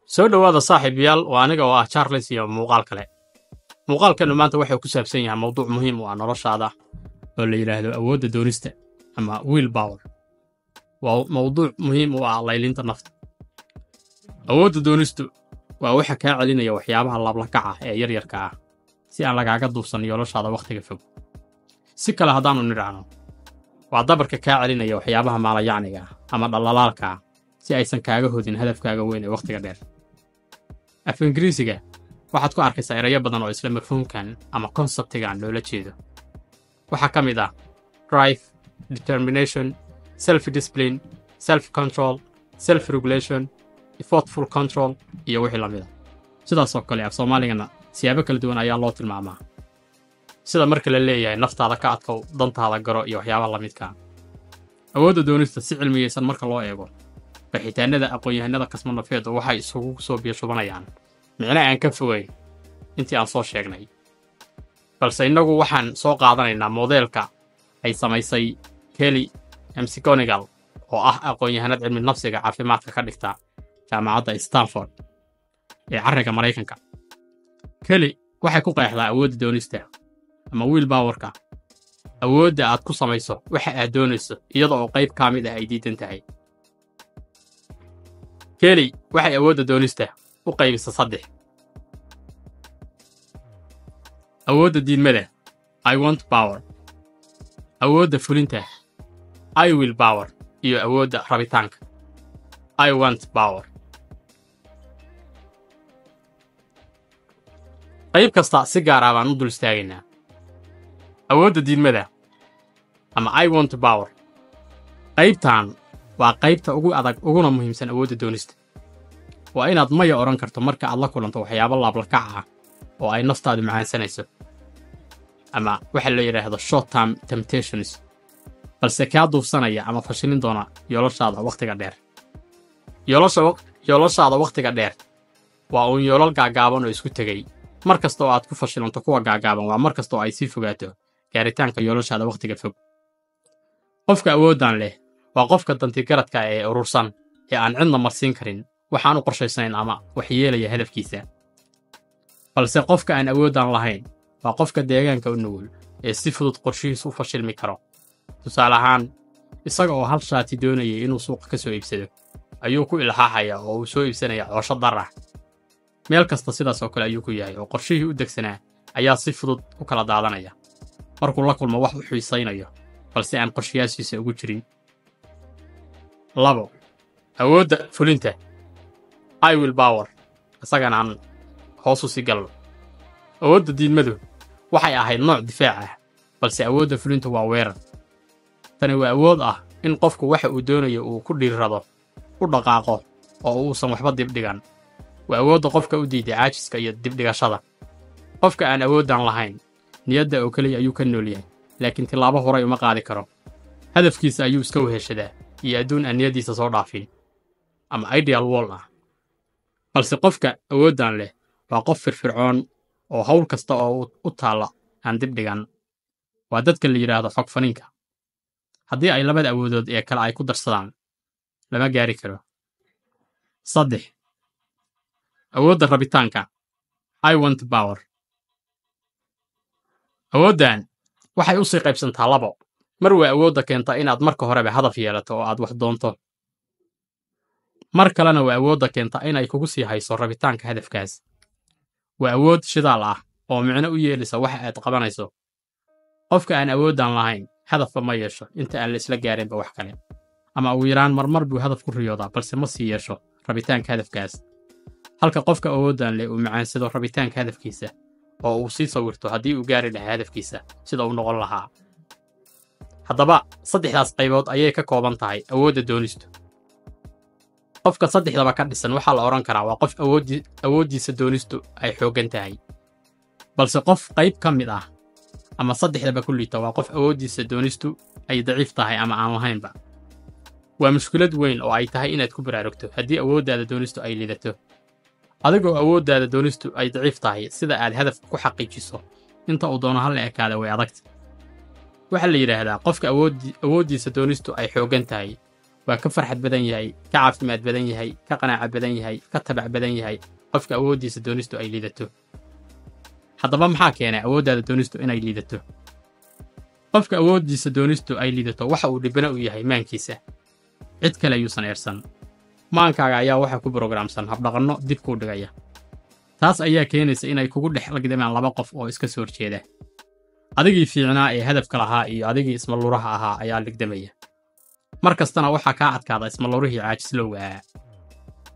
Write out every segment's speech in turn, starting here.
Soo dhowaada saaxiibayaal, waa aniga oo ah Charles iyo muuqaal kale. Muuqaalkanu maanta wuxuu ku saabsan yahay mowduuc muhiim u ah noloshaada oo la yidhaahdo awoodda doonista ama will power. Waa mowduuc muhiim u ah laylinta nafta. Awoodda doonistu waa waxa kaa celinaya waxyaabaha laablakaca ee yaryarka ah si aan lagaaga duubsan yoolashaada wakhtiga fog. Si kale haddaannu nidhaahno, waa dabarka kaa celinaya waxyaabaha maalayacniga ah ama dhallalaalka ah si aysan kaaga hodin hadafkaaga weyn ee wakhtiga dheer. Af Ingiriisiga waxaad ku arkaysaa erayo badan oo isla mafhuumkan ama konsabtigan loola jeedo. Waxaa ka mid ah drive, determination, self discipline, self control, self regulation, effortful control iyo wixii la mid a. Sidaas oo kale af Soomaaligana siyaabo kala duwan ayaa loo tilmaamaa, sida marka la leeyahay naftaada ka adkow, dantaada garo iyo waxyaabaha la midka ah. Awoodda doonista si cilmiyeysan marka loo eego, qeexitaanada aqoon-yahanada kasmo nafeedu waxay isugu soo biyashubanayaan micno aan ka fogeyn intii aan soo sheegnay, balse innagu waxaan soo qaadanaynaa modeelka ay samaysay Kelly McGonigal oo ah aqoon-yahanad cilmi nafsiga caafimaadka ka dhigta jaamacadda Stanford ee carriga Maraykanka. Kelly waxay ku qeexdaa awoodda doonista ama will powerka awoodda aad ku samayso waxa aad doonayso iyada oo qayb ka mid ah ay diidan tahay. Kelly waxay awoodda doonista u qaybisa saddex: awoodda diidmada, I want power, awoodda fulinta, I will power, iyo awoodda rabitaanka, I want power. Qayb kasta si gaar ah baan u dul istaagaynaa. Awoodda diidmada ama I want power, qaybtan waa qaybta ugu adag uguna muhiimsan awoodda doonista. Waa inaad maya odhan karto marka aad la kulanto waxyaabo laablakac ah oo ay naftaadu macaansanayso ama waxa la yidhaahdo short term temptations, balse kaa duufsanaya ama fashilin doona yoolashaada wakhtiga dheer. Yoolashaada wakhtiga dheer waa uun yoolal gaagaaban oo isku tegey. Mar kasta oo aad ku fashilanto kuwa gaagaaban waa mar kasta oo ay sii fogaato gaaritaanka yoolashaada wakhtiga fog. Qofka awooddan leh waa qofka dantigaradka ee urursan ee aan cidna marsiin karin waxaan u qorshaysnayn ama waxyeelaya hadafkiisa. Balse qofka aan awooddan lahayn waa qofka deegaanka u nugul ee si fudud qorshihiisu u fashilmi karo. Tusaale ahaan, isaga oo hal shaati doonayay inuu suuqa ka soo iibsado ayuu ku ilxaaxaya oo uu soo iibsanaya coosho dar ah. Meel kasta sidaas oo kale ayuu ku yahay, oo qorshihii u degsanaa ayaa si fudud u kala daadanaya markuu la kulmo wax u xiisaynayo balse aan qorshayaashiisa ugu jirin. 2, awoodda fulinta, I will power, isagana aan hoos u sii galno. Awoodda diidmadu waxay ahayd nooc difaac ah, balse awoodda fulintu waa weerar. Tani waa awood ah in qofku waxa uu doonayo uu ku dhiirrado, u dhaqaaqo oo uusan waxba dibdhigan. Waa awoodda qofka u diiday caajiska iyo dibdhigashada. Qofka aan awooddan lahayn niyadda oo keliya ayuu ka nool yahay, laakiin tillaabo horay uma qaadi karo. Hadafkiisa ayuu iska weheshadaa iyo adduun aan niyaddiisa soo dhaafin ama ideal world ah. Balse qofka awooddan leh waa qof firfircoon oo hawl kasta oo u taalla aan dibdhigan. Waa dadka la yidhaahdo xog faniinka. Haddii ay labada awoodood ee kale ay ku darsadaan, lama gaari karo. 3, awoodda rabitaanka, I want power. Awooddan waxay u sii qaybsantaa labo. Mar waa awoodda keenta inaad marka horeba hadaf yeelato oo aad wax doonto, mar kalena waa awoodda keenta inay kugu sii hayso rabitaanka hadafkaas. Waa awood shidaal ah oo micno u yeelisa waxa aad qabanayso. Qofka aan awooddan lahayn hadafba ma yeesho inta aan la isla gaarinba wax kale, ama ugu yaraan marmar buu hadaf ku riyoodaa, balse ma sii yeesho rabitaanka hadafkaas. Halka qofka awooddan leh uu macaansado rabitaanka hadafkiisa oo uu sii sawirto haddii uu gaari lahaa hadafkiisa sida uu noqon lahaa. Haddaba saddexdaas qaybood ayay ka kooban tahay awoodda doonistu. Qofka saddexdaba ka dhisan waxaa la odhan karaa waa qof awooddiisa doonistu ay xooggan tahay. Balse qof qayb ka mid ah ama saddexdaba ku liita waa qof awooddiisa doonistu ay daciif tahay ama aan lahaynba. Waa mushkilad weyn oo ay tahay inaad ku baraarugto haddii awooddaada doonistu ay liidato. Adigoo awooddaada doonistu ay daciif tahay, sida aad hadafka ku xaqiijiso inta uu doono hal la ekaada way adagta. Waxaa la yidhaahdaa qofka awooddiisa doonistu ay xooggan tahay Waa ka farxad badan yahay, ka caafimaad badan yahay, ka qanaaca badan yahay, ka tabac badan yahay qofka awooddiisa doonistu ay liidato. Haddaba maxaa keenay awooddaada doonistu inay liidato? Qofka awooddiisa doonistu ay liidato waxa uu dhibana u yahay maankiisa. Cid kale ayuusan eersan. Maankaaga ayaa waxaa ku brograamsan habdhaqanno dib kuu dhigaya. Taas ayaa keenaysa inay kugu dhex lagdamaan laba qof oo iska soo horjeeda. Adigii fiicnaa ee hadafka lahaa iyo adigii ismaluraha ahaa ayaa ligdamaya. Mar kastana waxaa kaa adkaada ismalurihii caajislowga ahaa.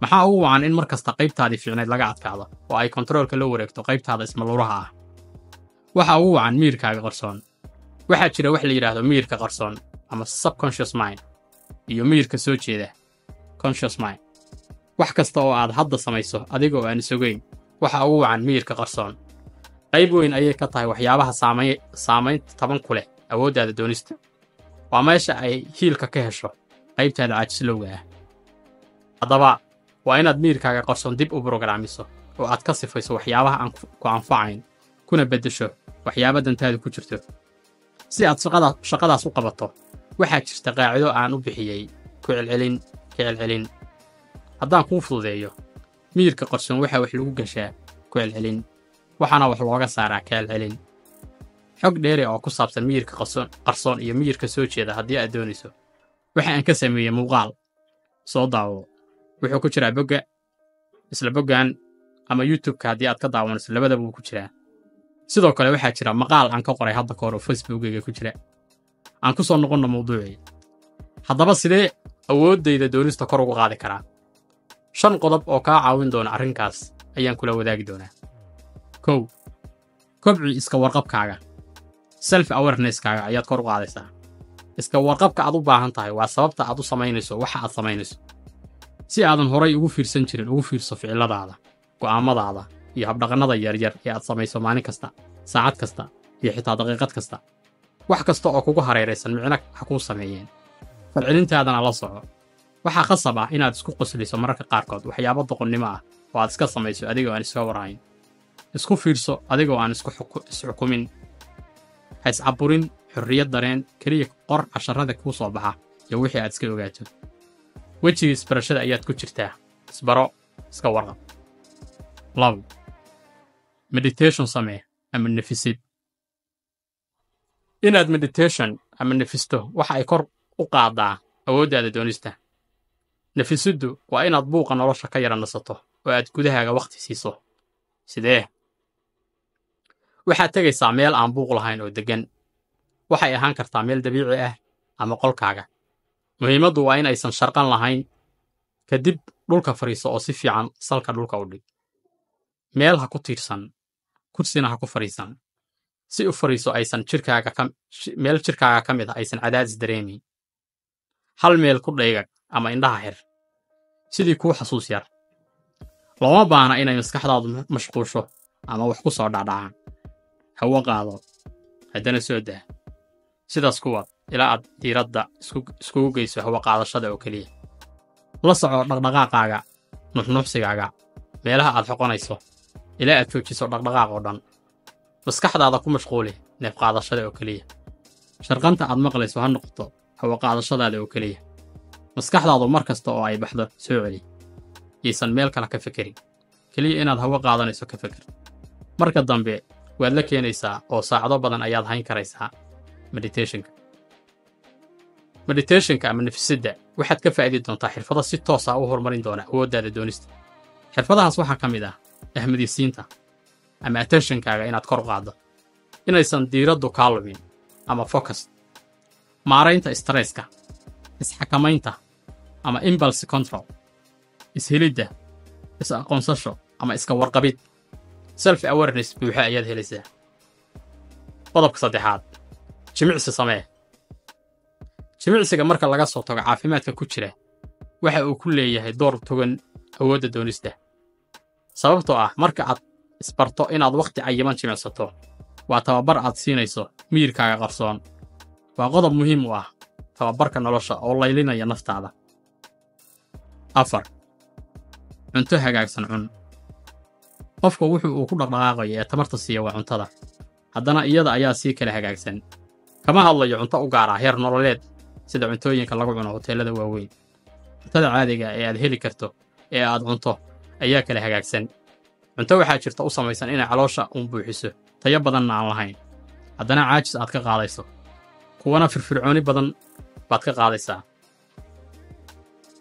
Maxaa ugu wacan in mar kasta qaybtaadii fiicnayd laga adkaado oo ay kontaroolka la wareegto qaybtaada ismaluraha ah? Waxaa ugu wacan miirkaaga qarsoon. Waxaa jira wax la yidhaahdo miirka qarsoon ama subconscious mind iyo miirka soo jeeda, conscious mind. Wax kasta oo aad hadda samayso adiga oo aan isogeyn waxa ugu wacan miirka qarsoon. Qayb weyn ayay ka tahay waxyaabaha saamaynta taban ku leh awooddaada doonista. Waa meesha ay hiilka ka hesho qaybtaada caajislowga ah. Haddaba waa inaad miirkaaga qarsoon dib u brograamiso oo aad ka sifayso waxyaabaha aan ku anfacayn, kuna beddesho waxyaaba dantaadu ku jirto. Si aad shaqadaas u qabato, waxaa jirta qaacido aan u bixiyey ku celcelin, ka celcelin. Haddaan kuu fududeeyo, miirka qarsoon waxaa wax lagu gashaa ku celcelin, waxaana wax looga saaraa ka celcelin. Xog dheeri oo ku saabsan miirka qarsoon iyo miirka soo jeeda haddii aad doonayso, waxa aan ka sameeyey muuqaal. Soo daawo. Wuxuu ku jiraa bogga, isla boggan ama YouTube-ka haddii aad ka daawanayso, labadaba wuu ku jiraa. Sidoo kale waxaa jira maqaal aan ka qoray hadda ka hor oo Facebookayga ku jira. Aan ku soo noqonno mawduucii. Haddaba sidee awooddayda doonista kor ugu qaadi karaa? 5 qodob oo kaa caawin doona arrinkaas ayaan kula wadaagi doonaa. 1. Kobci iska warqabkaaga. Self awareness-kaaga ayaad kor u qaadaysaa. Iska warqabka aad u baahan tahay waa sababta aad u samaynayso waxa aad samaynayso. Si aadan horay ugu fiirsan jirin, ugu fiirso ficiladaada, go'aamadaada iyo habdhaqannada yaryar ee aad samayso maalin kasta, saacad kasta iyo xitaa daqiiqad kasta. Wax kasta oo kugu hareeraysan micno ha kuu sameeyeen. Falcelintaadana la soco. Waxaa khasab ah inaad isku qosliso mararka qaarkood waxyaabo doqonnimo ah oo aad iska samayso adigoo aan iska warhayn. Isku fiirso adigoo aan isxukumin. Ha iscaburin, xorriyad dareen, keliya qor casharrada kuu soo baxa iyo wixii aad iska ogaato. Wejiga isbarashada ayaad ku jirtaa. Isbaro, iska warqab. 2. Meditation samee ama nefisid. Inaad meditation ama nefisto waxa ay kor u qaadaa awooddaada doonista. Nefisiddu waa inaad buuqa nolosha ka yara nasato oo aad gudahaaga waqti siiso. Sidee? Waxaad tegaysaa meel aan buuq lahayn oo deggan. Waxay ahaan kartaa meel dabiici ah ama qolkaaga. Muhiimaddu waa in aysan sharqan lahayn. Kadib dhulka fadhiiso oo si fiican salka dhulka u dhig. Meel ha ku tiirsan, kursina ha ku fadhiisan. Si u fadhiiso aysan jirkaaga ka meel jirkaaga ka mid ah aysan cadaadis dareemin. Hal meel ku dhaygag ama indhaha xir. Sidii kuu xasuus yar. Looma baahna inay maskaxdaadu mashquusho ama wax ku soo dhacdhacaan. Hawo qaado, haddana soo daa. Sidaas ku wad ilaa aad diiradda iskugu geyso hawo qaadashada oo keliya. La soco dhaqdhaqaaqaaga, nuxnuxsigaaga, meelaha aad xoqonayso, ilaa aad joojiso dhaqdhaqaaq oo dhan. Maskaxdaada ku mashquuli neef qaadashada oo keliya. Sharqanta aad maqlayso ha noqoto hawo qaadashadaada oo keliya. Maskaxdaadu mar kasta oo ay baxdo soo celi. Yaysan meel kale ka fekerin. Keliya inaad hawo qaadanayso ka feker. Marka dambe waad la keenaysaa oo saacado badan ayaad hayn karaysaa meditationka. Meditationka ama nefisidda waxaad ka faa'iidi doontaa xirfado si toos ah u horumarin doona awooddaada doonista. Xirfadahaas waxaa ka mid ah ahmiyadsiinta ama attention-kaaga inaad kor u qaaddo, inaysan diiraddu kaa lumin ama focus, maaraynta stresska, isxakamaynta ama impulse control, ishelidda, is-aqoonsasho ama iska warqabid. Self awareness buuxa ayaad helaysaa. Qodobka saddexaad, jimicsi samee. Jimicsiga marka laga soo tago caafimaadka ku jira, waxa uu ku leeyahay door togan awoodda doonista. Sababtoo ah marka aad isbarto inaad wakhti cayiman jimicsato, waa tababar aad siinayso miyirkaaga qarsoon. Waa qodob muhiim u ah tababarka nolosha oo laylinaya naftaada. 4. Cunto hagaagsan cun. Qofku wuxuu uu ku dhaqdhaqaaqayo ee tamarta siiya waa cuntada. Haddana iyada ayaa sii kala hagaagsan. Kama hadlayo cunto u gaar ah heer nololeed Sida cuntooyinka lagu cuno hoteellada waaweyn. Cuntada caadiga ee aad heli karto ee aad cunto ayaa kala hagaagsan. Cunto waxaa jirta u samaysan inay caloosha uun buuxiso, tayo badanna aan lahayn, haddana caajis aad ka qaadayso. Kuwana firfircooni badan baad ka qaadaysaa.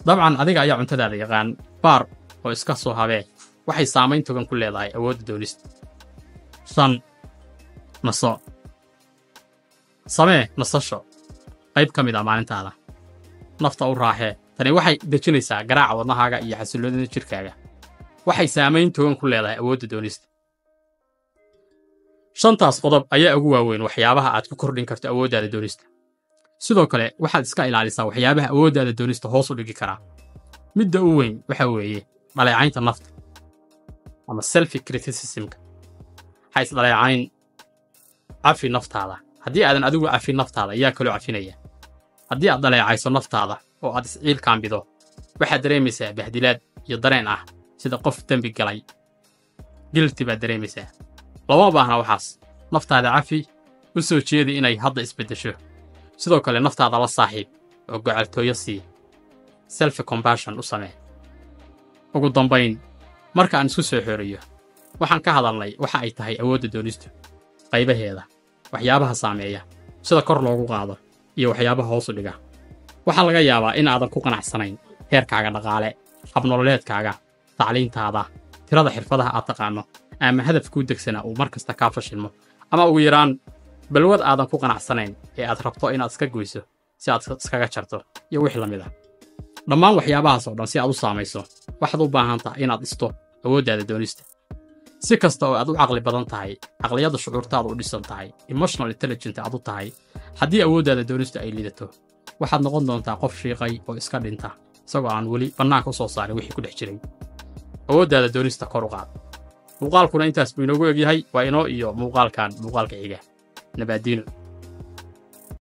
Dabcan adiga ayaa cuntadaada yaqaan, baar oo iska soo habee. Waxay saamayn togan ku leedahay awoodda doonista. 5, naso. Samee nasasho qayb ka mid ah maalintaada. Nafta u raaxee. Tani waxay dejinaysaa garaaca wadnahaaga iyo xasilloonida jidhkaaga. Waxay saamayn togan ku leedahay awoodda doonista. Shantaas qodob ayaa ugu waaweyn waxyaabaha aad ku kordhin karto awooddaada doonista. Sidoo kale waxaad iska ilaalisaa waxyaabaha awooddaada doonista hoos u dhigi karaa. Midda u weyn waxa weeye dhaleecaynta nafta ama self criticismka. Ha isdhaleecayn, cafi naftaada. Haddii aadan adigu cafin naftaada, yaa kaloo cafinaya? Haddii aad dhaleecayso naftaada oo aad isciil kaambido, waxaad dareemaysaa bahdilaad iyo dareen ah sida qof dembi galay. Guilty baad dareemaysaa. Looma baahna waxaas. Naftaada cafi, u soo jeedi inay hadda isbeddesho. Sidoo kale naftaada la saaxiib oo gocaltooyo sii. Self compassion u samee. Ugu dambayn, marka aan isku soo xooriyo, waxaan ka hadalnay waxa ay tahay awoodda doonistu, qaybaheeda, waxyaabaha saameeya, sida kor loogu qaado iyo waxyaabaha hoos u dhiga. Waxaa laga yaabaa in aadan ku qanacsanayn heerkaaga dhaqaale, habnololeedkaaga, tacliintaada, tirada xirfadaha aad taqaanno, ama hadaf kuu degsanaa uu mar kasta kaa fashilmo, ama ugu yaraan balwad aadan ku qanacsanayn ee aad rabto inaad iska goyso si aad iskaga jarto iyo wixii la mid ah. Dhammaan waxyaabahaas oo dhan si aad u saamayso, waxaad u baahan tahay inaad dhisto awooddaada doonista. Si kasta oo aad u caqli badan tahay, caqliyadda shucuurtaada u dhisan tahay, emotional intelligent aad u tahay, haddii awooddaada doonista ay lidato, waxaad noqon doontaa qof shiiqay oo iska dhinta isagoo aan weli bannaanka u soo saarin wixii ku dhex jiray. Awooddaada doonista kor u qaad. Muuqaalkuna intaas buu inoogu egyahay. Waa inoo iyo muuqaalkan muuqaalka xiga. Nabaadiino.